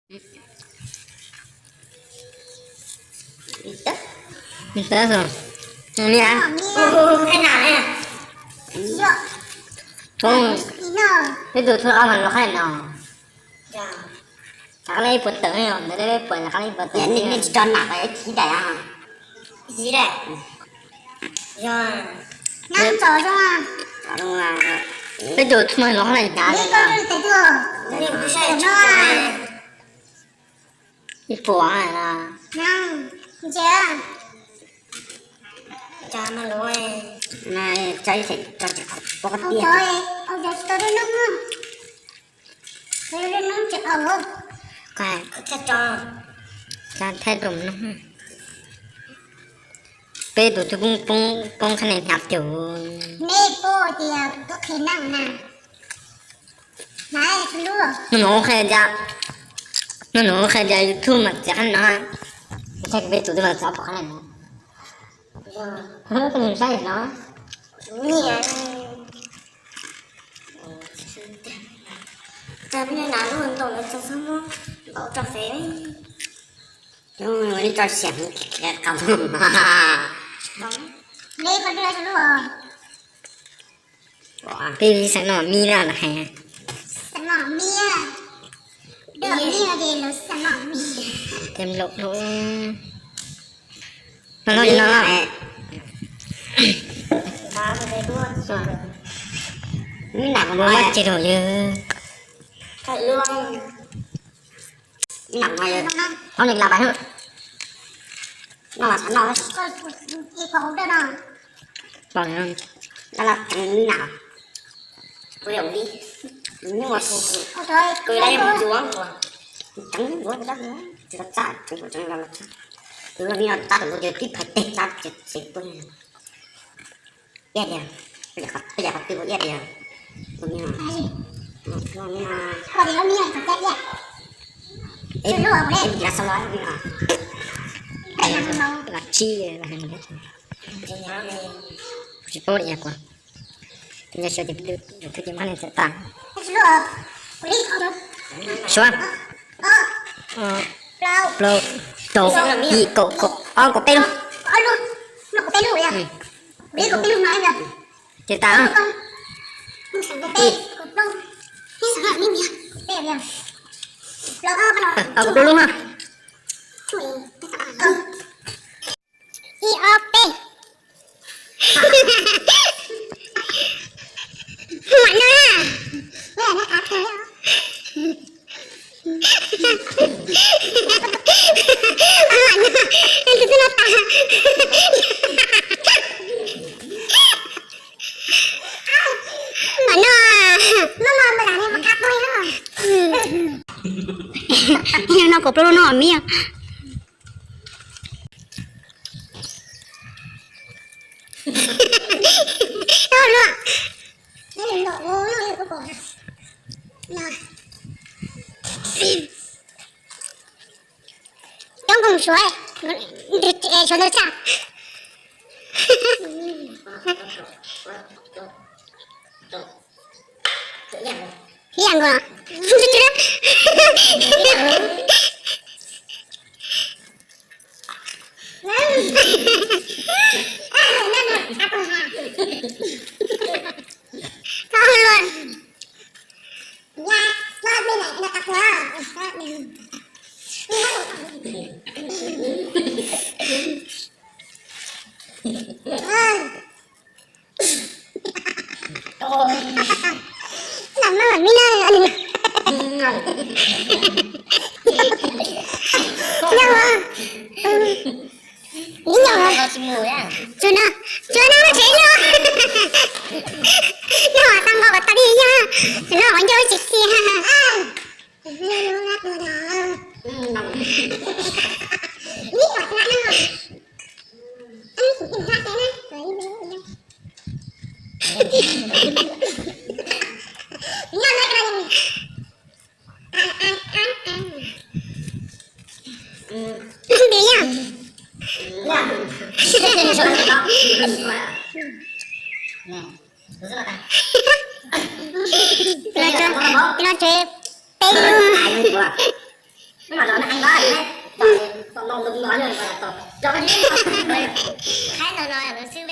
Nws tawb xwb. Nws niam. Peb tus thub qab mas los qab no. Rov qab ib puas tawm no, ntawd peb puas rov qab ib puas tawm. Nej tsis tso nam ib daim. Peb tus thub mas los qab no. Ib puas. Thaij rau mloog. Peb tus twb poob, poob qhab nees hnyav cuag. Nej paub tias tus tub qhe neeg na. Hnub no qhia tias, hnub no qhia tias YouTube mas txiav qhab nees no. Thaij peb tus twb mas txav pom qhab nees no. Saib no. Tag peb na lub ntoo lawv txog txhob muab npaum tso fev. Cov ua li tso siam qab. Peb xeem no mi na lawv hais. Xeem no mi, xeem no mi. Tem lawm no. No no no. Muab tsis rau yawg. Ob nws lam pais. No mas no. Pom no. Kuv yog li, nyuaj, kuv yog li mus tsuav kuv ceev ntuav tsis tau txaj, kuv ceev los txaj, kuv yog li no txaj kuv tias tib phais teg txaj tsev tuaj. Iab tiag, peb yam qhov twg ua iab tiag. Ua li no, ua li no, ua li no, ua li no. Tsis paub li yog kuv, tus nyob xyuas ces peb tus thwj ces muab neeg txawm tas. Suav, plaub, rau, yim, kaum, kaum ob, kaum peb lub. Ces tas. Kaum plaub lub na. Ib ob peb. Mam no na. Mam no, tus twb no tas. Mam no. No kaum plaub lub no miv. Coob nkoog suav, suav ntawd tsaj. Ib yam nkaus. Txhob luag. Lam maj mam mib na. Yog, ib nyuag tsuag no, tsuag no tsev no. Yog tau nqo kom tau li yog, tsuag no qhov ncauj tsis xis. Peb lub, Tus no yog tus tau, cov koj tsis tau, qhaib ntawd no yog lawv xwb.